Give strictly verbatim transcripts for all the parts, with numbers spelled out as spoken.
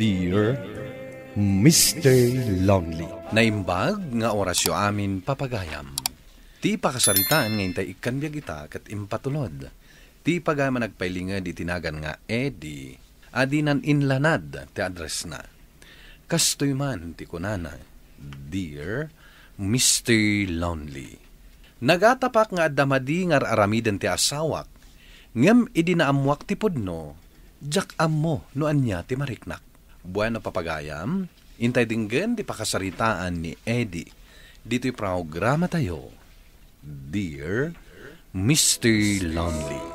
Dear Mister Lonely. Naimbag nga orasyo amin, papagayam. Ti pakasaritaan nga intay ikkan biag ita ket impatulod ti pagayam a nagpailinged iti nagan nga Eddie a dinan inlanad ti addressna. Kastoy man ti kunana, "Dear Mister Lonely, nagatapak nga adda madi nga ar-aramiden ti asawak, ngem idi naammoak ti pudno, diak ammo no ania ti mariknak." Bueno, papagayam, intay denggen ti pakasaritaan ni Eddie ditoy programatayo, Dear Mister Lonely.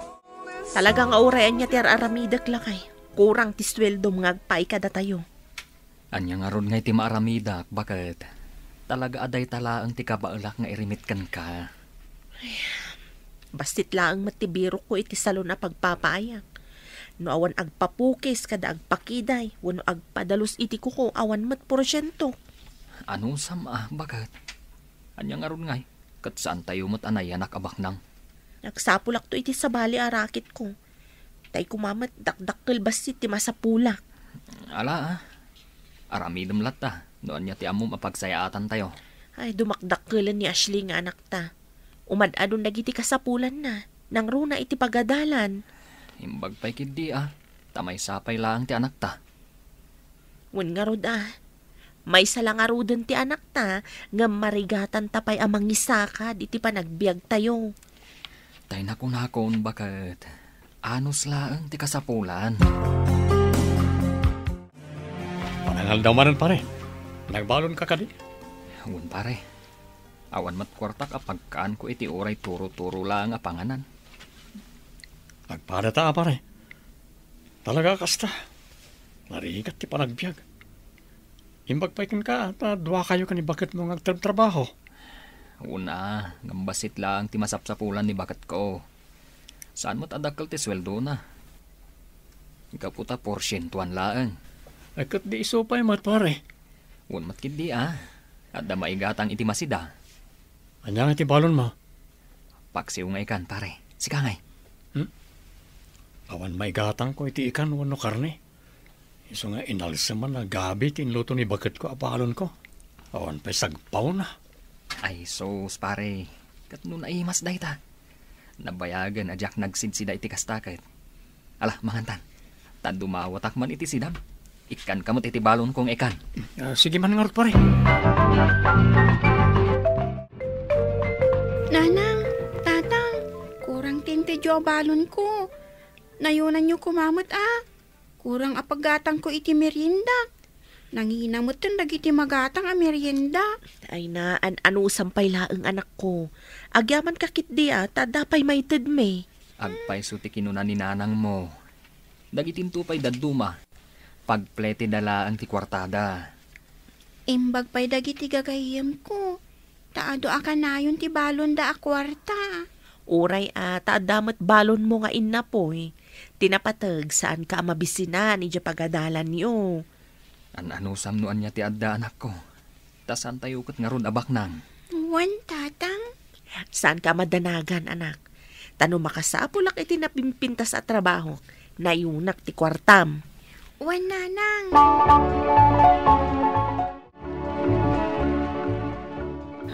Talaga nga uray ania ti ar-aramidek, lakay. Kurang ti sueldom nga agpaay kadatayo. Ania ngarud ngay ti maaramidak, baket? Talaga a dayta laeng ti kabaelak nga irimit kenka. Bassit laeng met ti birokko iti salon a pagpapaayak. No awan agpapukis kada agpakiday, wenno agpadalus iti kuko, awan met porsiento. Anusam a, baket? Ania ngarud ngay? Ket saantayo met a nayanak a baknang. Nagsapulakto iti sabali a raketko. Tay koma met dakdakkel bassit ti masapulak. Ala, a. Aramidem latta no ania ti ammom a pagsayaatantayo. Ay, dumakdakkelen ni Ashley nga anakta. Umad-adon dagiti kasapulanna. Nangruna iti pagadalan. Imbag pay ketdi a, ta maysa pay laeng ti anakta. Wen ngarud a, maysa la ngaruden ti anakta, ngem marigatanta pay a mangisakad iti panagbiagtayo. Tay nakunakon, baket, anus laeng ti kasapulan. Panangaldaw manen, pare. Nagbalonka kadi? Wen, pare. Awan met kuartak a pagkaanko iti uray turo-turo laeng a panganan. Agpadata a, pare. Talaga a kasta. Narigat ti panagbiag. Imbag pay kenka, ta duakayo ken ni baketmo nga agtrabtrabaho. Una, ngem bassit laeng ti masapsapulan ni baketko. Saan met a dakkel ti sueldona. Gapu ta porsientuan laeng. Ay, ket di isu pay met, pare. Wen met ketdi a. Adda maigatang iti masida. Ania nga ti balonmo? Paksiw nga ikan, pare. Sika ngay. Hmm? Awan maigatangko iti ikan wenno karne. Isu nga inalsem man a gabi ti inluto ni baketko a balonko. Awan pay sagpawna. Ay, sus, pare. Ket no naimas dayta. Nabayagen a diak nagsidsida iti kasta ket. Ala, mangantan. Ta dumawatak man iti sidam. Ikkanka met iti balonko nga ikan. Ah, sige man ngarud, pare. Nanang, Tatang, kurang ti integyo a balonko. Nayonanyo koma met a. Kurang a paggatangko iti merienda. Nangina metten dagiti magatang a merienda. Ay na, an-anusam pay laeng, anakko. Agyamanka ketdi a, ta adda pay maitedmi. Agpayso ti kinuna ni nanangmo. Dagitinto pay dadduma, pagpletida laeng ti kuartada. Imbag pay dagiti gagayyemko, ta adu a kanayon ti balonda a kuarta. Uray a, ta adda met balonmo nga innapoy. Ti napateg, saanka a mabisinan idiay pagadalanyo. An-anusam no ania ti adda, anakko. Ta saantayo ket ngarud a baknang. Wen, Tatang. Saanka a madanagan, anak. Ta no makasapulak iti napimpintas a trabahok, nayunak ti kuartam. Wen, Nanang.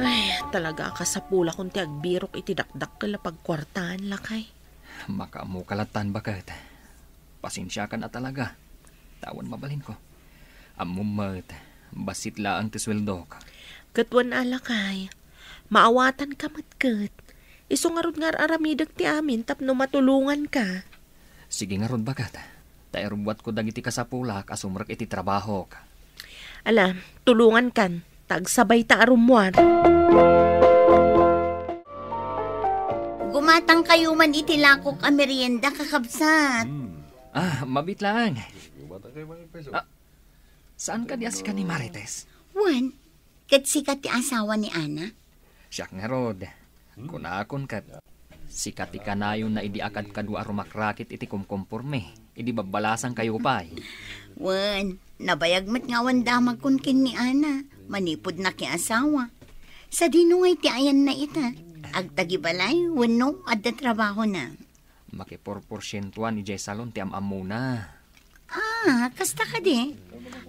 Ay, talaga a kasapulakon ti agbirok iti dakdakkel a pagkuartaan, lakay. Makaammoka lattan, baket. Pasensiakan a talaga. Ta awan mabalinko. Ammom met, bassit laeng ti sueldok. Ket wen a, lakay, maawatanka met ket. Isu ngarud nga ar-aramidek ti amin tapno matulonganka. Sige ngarud, baket. Ta irubbuatko dagiti kasapulak a sumrek iti trabahok. Ala, tulongankan, ta agsabayta a rummuar. Gumatangkayo man iti lakok a merienda, kakabsat. Ah, mabiit laeng. Ah, saan kadi a sika ni Marites? Wen, ket sika ti asawa ni Ana? Siak ngarud. Kunakon ket, sika ti kanayonna idi a kadkadua a rumakrakit iti kumkumpormi, idi babbalasangkayo pay. Wen, nabayag met nga awan damagkon ken ni Ana, manipud nakiasawa. Sadino ngay ti ayanna ita? Agtagibalay wenno adda trabahona? Makiporporsientuan idiay salon ti am-ammona. Ah, kasta kadi?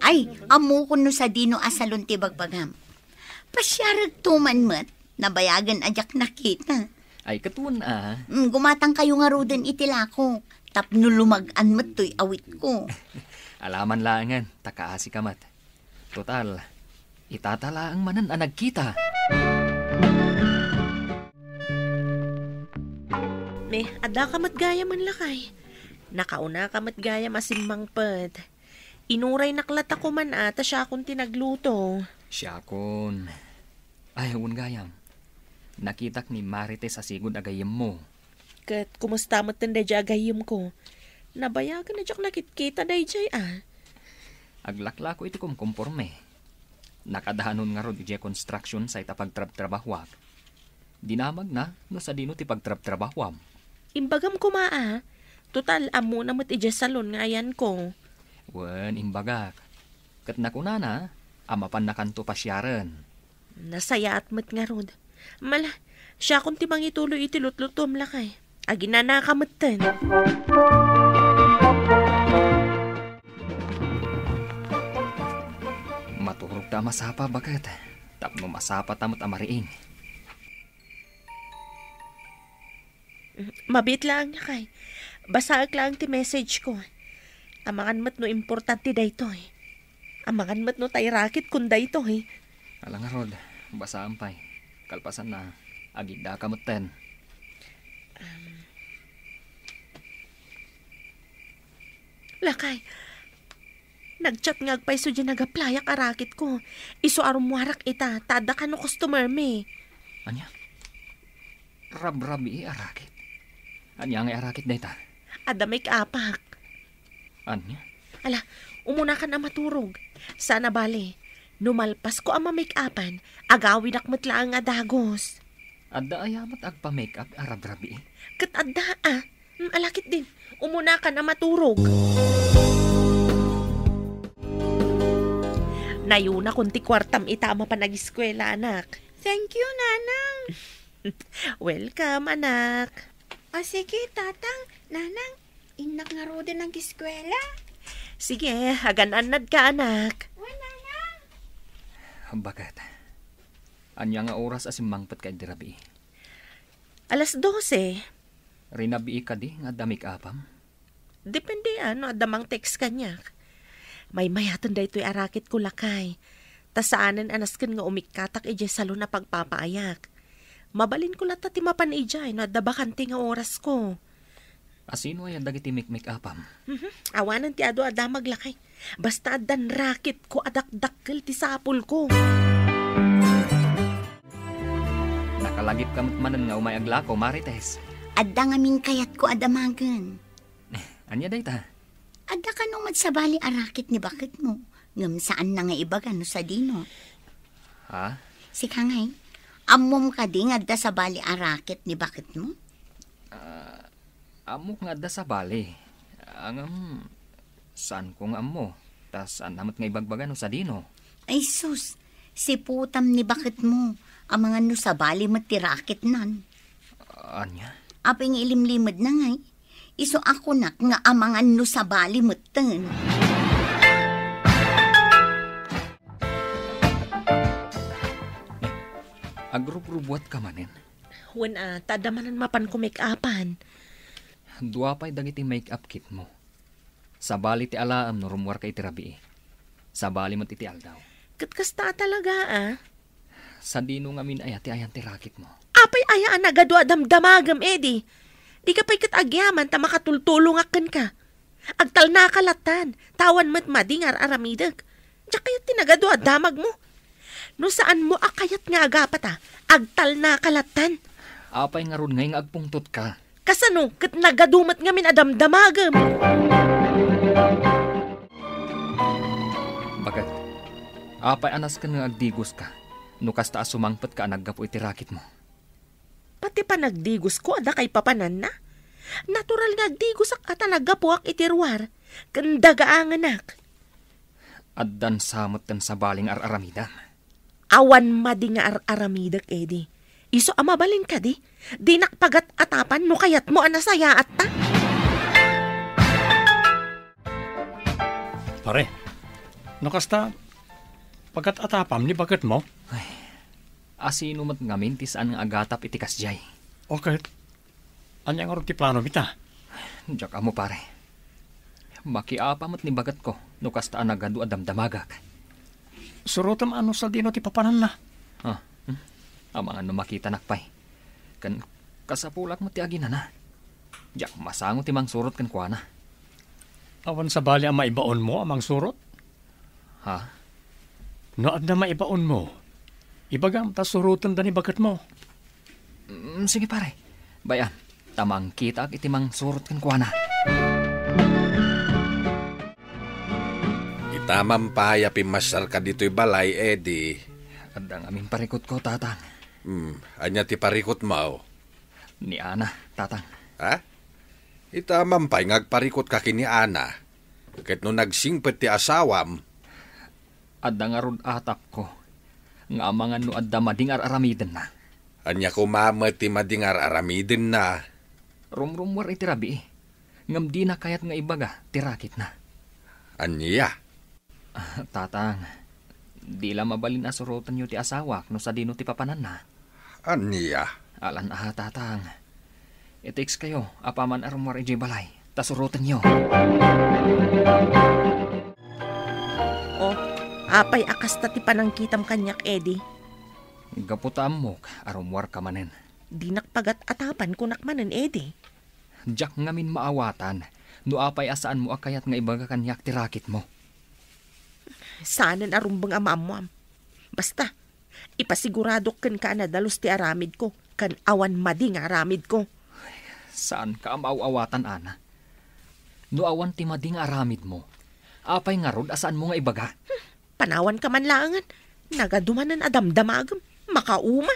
Ay, ammokon no sadino a salon ti bagbagam. Pasiarekto man met, nabayagen a diak nakita. Ay, ket wen a. Mm, gumatangkayo ngaruden iti lako, tapno lumag-an met toy awitko. Alaman laengen, ta kaasika met. Total, itata laeng manen a nagkita. Me, addaka met gayam, lakay. Nakaunaka met gayam a simmangpet. Inuraynak latta koma a ta siakon ti nagluto. Siakon. Ay, wen gayam. Nakitak ni Marites a sigud a gayyemmo. Ket kumusta metten daydiay a gayyemko? Nabayagen a diak nakitkita daydiay a. Aglaklako iti kumkumporme. Nakadanon ngarud idiay construction sa ita pagtrabtrabahuak. Dinamagna no sadino ti pagtrabtrabahuam. Imbagam koma a, total ammona met idiay salon nga ayanko. Wen, imbagak. Ket nakunana a mapannakanto pasiaren. Nasayaat met ngarud. Mala, siakon ti mangituloy iti lutlutom, lakay. Aginanaka metten. Maturogta a masapa, baket. Tapno masapata met a mariing. Mabiit laeng, lakay. Basaek laeng ti message ko. Amangan met no importante daytoy. Amangan met no tay raketkon daytoy. Ala ngarud, basaem pay. Kalpasanna, agiddaka metten. Um, Lakay, nag-chat nga agpayso diay nagaplayak a raketko. Isu a rummuarak ita, ta adda kano customermi. Ania? Rabrabii a raket? Ania nga a raket dayta? Adda make-upak. Ania? Ala, umunakan a maturog. Saan a bale, no malpasko a mamake-upan, agawidak met laeng a dagus. Adda aya met agpa-make-up a rabrabii? Ket adda a. Hmm, ala ketdin, umunakan a maturog. Nayunakon ti kuartam ita a mapan agiskuela, anak. Thank you, Nanang. Welcome, anak. O sige, Tatang, Nanang, innak ngaruden agiskuela. Sige, agan-annadka, anak. Wen, Nanang. Baket. Ania nga oras a simmangpetka idi rabii? Alas dose. Rinabii kadi nga adda make-upam? Depende a no adda mang-text kaniak. Maymayaten daytoy a raketko, lakay. Ta saanen a nasken nga umikkatak idiay salon a pagpapaayak. Mabalinko latta ti mapan idiay no adda bakante nga orasko. Asino aya dagiti make-make-upam? Mhm. Awanen ti adu a damag, lakay. Basta addan raketko a dakdakkel ti sapulko. Nakalagipka met manen nga umay aglako, Marites. Adda ngamin kayatko a damagen. Ania dayta? Adda kano met sabali a raket ni baketmo, ngem saanna nga ibaga no sadino. Ha? Sika ngay, ammom kadi nga adda sabali a raket ni baketmo? Ah, ammok nga adda sabali. Ngem, saanko nga ammo. Ta saanna met nga ibagbaga no sadino. Ay sus, siputam ni baketmo. Amangan no sabali met ti raketnan. Ania? Apay nga ilimlimedna ngay? Isu a kunak nga amangan no sabali metten. Agrubrubuatka manen? Wen a, ta adda manen mapan kumake-upan. Dua pay dagiti make-up kitmo. Sabali ti alaem no rummuarka iti rabii. Sabali met iti aldaw. Ket kasta a talaga a. Sadino ngamin aya ti ayan ti raketmo? Apay aya a nagadu a damdamagem, Eddie? Dika pay ket agyaman ta makatultulongak kenka. Agtalnaka lattan, ta awan met madi nga ar-aramidek. Diak kayat ti nagadu a damagmo. No saanmo a kayat nga agapata, agtalnaka lattan. Apay ngarud ngay nga agpungtotka? Kasano ket nagadu met ngamin a damdamagem? Baket, apay a nasken nga agdigoska no kasta a sumangpetka a naggapu iti raketmo? Pati panagdigosko adda kaipapananna. Natural nga agdigosak a ta naggapuak iti ruar ken dagaangenak. Addan sa metten sabali nga ar-aramidam. Awan madi nga ar-aramidek, Eddie. Isu a mabalin kadi, dinak pagat-atapan no kayatmo a nasayaatta. Pare, No kasta, pagat-atapam ni baketmo? Asino met ngamin ti saan nga agatap iti kasdiay? O ket, ania ngarud ti planom ita? Diak ammo, pare. Makiapa met ni baketko no kasta a nagadu a damdamagak. Surotem a no sadino ti papananna. Ah, hmm? Amangan no makitanak pay. Ken kasapulak met ti aginana. Diak masango ti mangsurot kenkuana. Awan sabali a maibaonmo a mangsurot? Ha? No adda maibaonmo, ibagam ta surotenda ni baketmo. Mm, sige, pare. Bay-am, ta mangkitaak iti mangsurot kenkuana. Itamam pay a pimmasyarka ditoy balay, Eddie. Adda ngamin parikutko, Tatang. Hmm, ania ti parikutmo? Ni Ana, Tatang. Ha? Itamam pay nga agparikutka ken ni Ana. Ket no nagsingpet ti asawam? Adda ngarud atapko nga amangan no adda madi nga ar-aramidenna. Ania koma met ti madi nga ar-aramidenna? Rumrummuar iti rabii, ngem dina kayat nga ibaga ti raketna. Ania? Ah, Tatang, di la mabalin a surotenyo ti asawak no sadino ti papananna. Ania? Alan a, Tatang. I-text kayo apaman a rummuar idiay balay, ta surotenyo. O, apay a kasta ti panangkitam kaniak, Eddie? Gapu ta ammok a rummuarka manen. Dinak pagat-atapan, kunak manen, Eddie. Diak ngamin maawatan no apay a saanmo a kayat nga ibaga kaniak ti raketmo. Saanen a rumbeng a maammoam. Basta, ipasiguradok kenka a nadalus ti aramidko, ken awan madi nga aramidko. Saanka a maaw-awatan, Ana. No awan ti madi nga aramidmo, apay ngarud a saanmo nga ibaga? Panawanka man laengen. Nagadu manen a damdamagem. Makauma.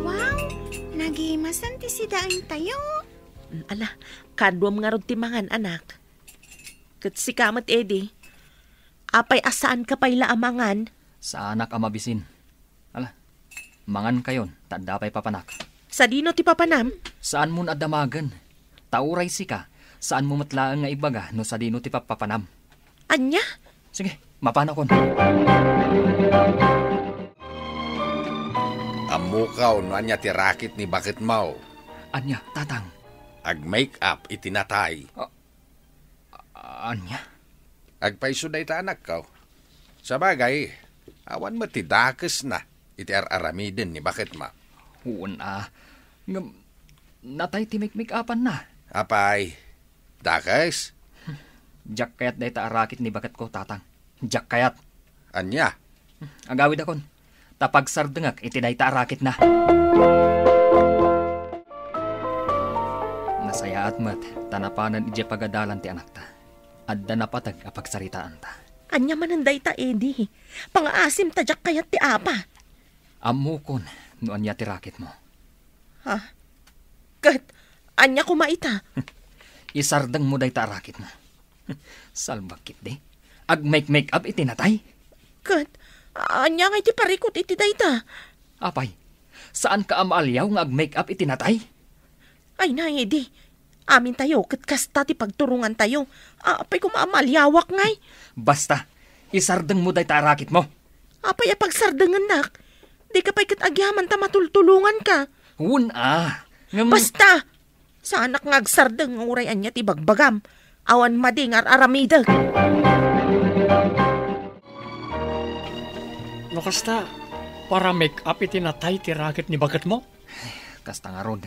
Wow, nagimasen ti sidaentayo. Ala, kaduam ngarud ti mangan, anak. Ket sika met, Eddie, apay a saanka pay la a mangan? Saanak a mabisin. Ala, mangankayon, ta adda pay papanak. Sadino ti papanam? Saanmon a damagen. Ta uray sika, saanmo met laeng nga ibaga no sadino ti pappapanam. Ania? Sige, mapanakon. Ammokaw no ania ti raket ni baketmo. Ania, Tatang? Ag-make up iti natay. Ah, Ania? Agpayso dayta anakko. Sabagay, awan met ti dakesna iti ar-aramiden ni baketmo. Wen a, ngem natay ti make-make-upanna. Apay, dakes? Diak kayat dayta a raket ni baketko, Tatang. Diak kayat. Ania? Agawidakon, ta pagsardengak iti dayta a raketna. Nasayaat met ta napanen idiay pagadalan ti anakta. Adda napateg a pagsaritaanta. Ania manen dayta, Eddie? Pangaasim ta diak kayat ti apa. Ammokon no ania ti raketmo. Ha? Ket ania koma ita? Isardengmo dayta a raketmo. Salbag ketdi. Ag-make-make up iti natay? Ket ania ngay ti parikut iti dayta? Apay, saanka a maaliaw nga ag-make up iti natay? Ay na, Eddie. Amintayo ket kasta ti pagturongantayo. Apay koma a maaliawak ngay? Basta, isardengmo dayta a raketmo. Apay a pagsardengennak? Dika pay ket agyaman ta matultulonganka. Wen a, ngem... Basta! Saanak nga agsardeng nga uray ania ti ibagbagam. Awan madi nga ar-aramidek. No kasta, para make up iti natay ti raket ni baketmo? Kasta ngarud.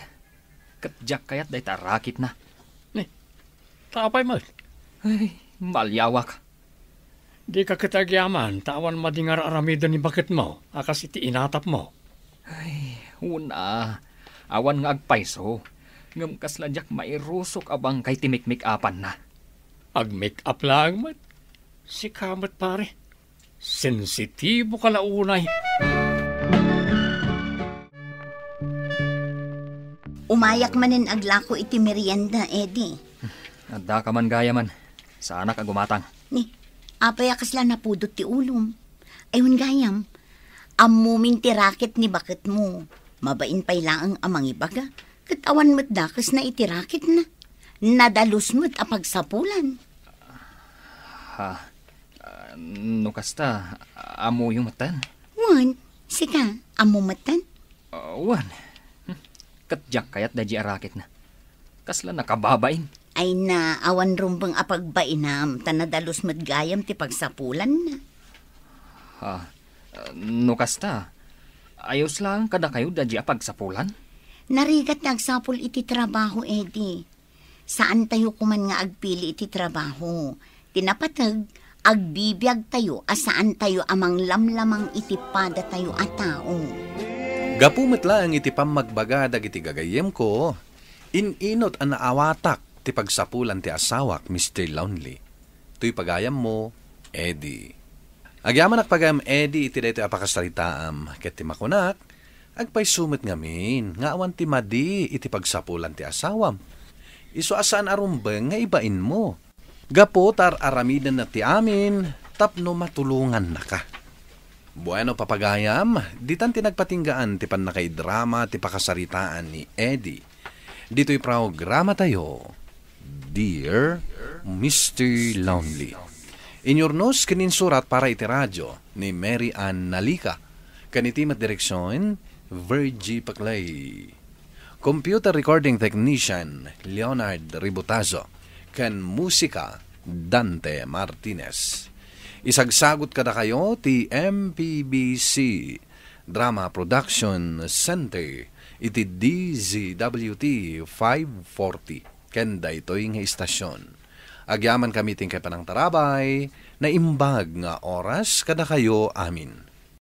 Ket diak kayat dayta a raketna. Ni, ta apay met? Ay, maaliawak. Dika ket agyaman ta awan madi nga ar-aramiden ni baketmo a kas iti inatapmo. Ay, wen a, awan nga agpayso. Ngem kasla diak mairusok a bangkay ti make-make-upanna. Ag-make up laeng met. Sika met, pare. Sensitibo ka la unay. Umayak manen aglako iti merienda, Eddie. Adda ka man gayam. Saanak a gumatang. Ni, apay a kasla napudot ti ulom? Ay, wen gayam, ammomin ti raket ni baketmo. Mabain pay laeng a mangibaga, ket awan met dakesna iti raketna. Nadalus met a pagsapulan. Ha? Ah, no kasta, ammoyo metten? Wen, sika, ammo metten? Ah, wen. Hmm. Ket diak kayat daydi a raketna. Kasla nakababain. Ay na, awan rumbeng a pagbainam, ta nadalus met gayam ti pagsapulanna. Ha? Ah, no kasta, ayos laeng kadakayo daydi a pagsapulan? Narigat nga agsapul iti trabaho, Eddie. Saantayo koman nga agpili iti trabaho. Ti napateg, agbibiagtayo a saantayo a manglamlamang iti padatayo a tao. Gapu met laeng iti pammagbaga dagiti gagayyemko, in-inut a naawatak ti pagsapulan ti asawak, Mister Lonely. Toy pagayammo, Eddie. Agyamanak pagayam, Eddie, iti daytoy a pakasaritaam, ket ti makunak, agpayso met ngamin nga awan ti madi iti pagsapulan ti asawam. Isu a saan a rumbeng nga ibainmo. Gapu ta ar-aramidenna ti amin tapno matulongannaka. Bueno, papagayam, ditan ti nagpatinggaan ti pannakaidrama ti pakasaritaan ni Eddie. Ditoy programatayo, Dear Mister Lonely. Inyurnos ken insurat para iti radio ni Mary Ann Nalica, ken iti met direksion, Virgie Paclay. Computer recording technician, Leonard Ributazo, ken musika, Dante Martinez. Isagsagut kadakayo ti M P B C Drama Production Center iti D Z W T five forty ken daytoy nga istasyon. Agyamankami ti inkay panangtarabay, naimbag nga oras kadakayo amin.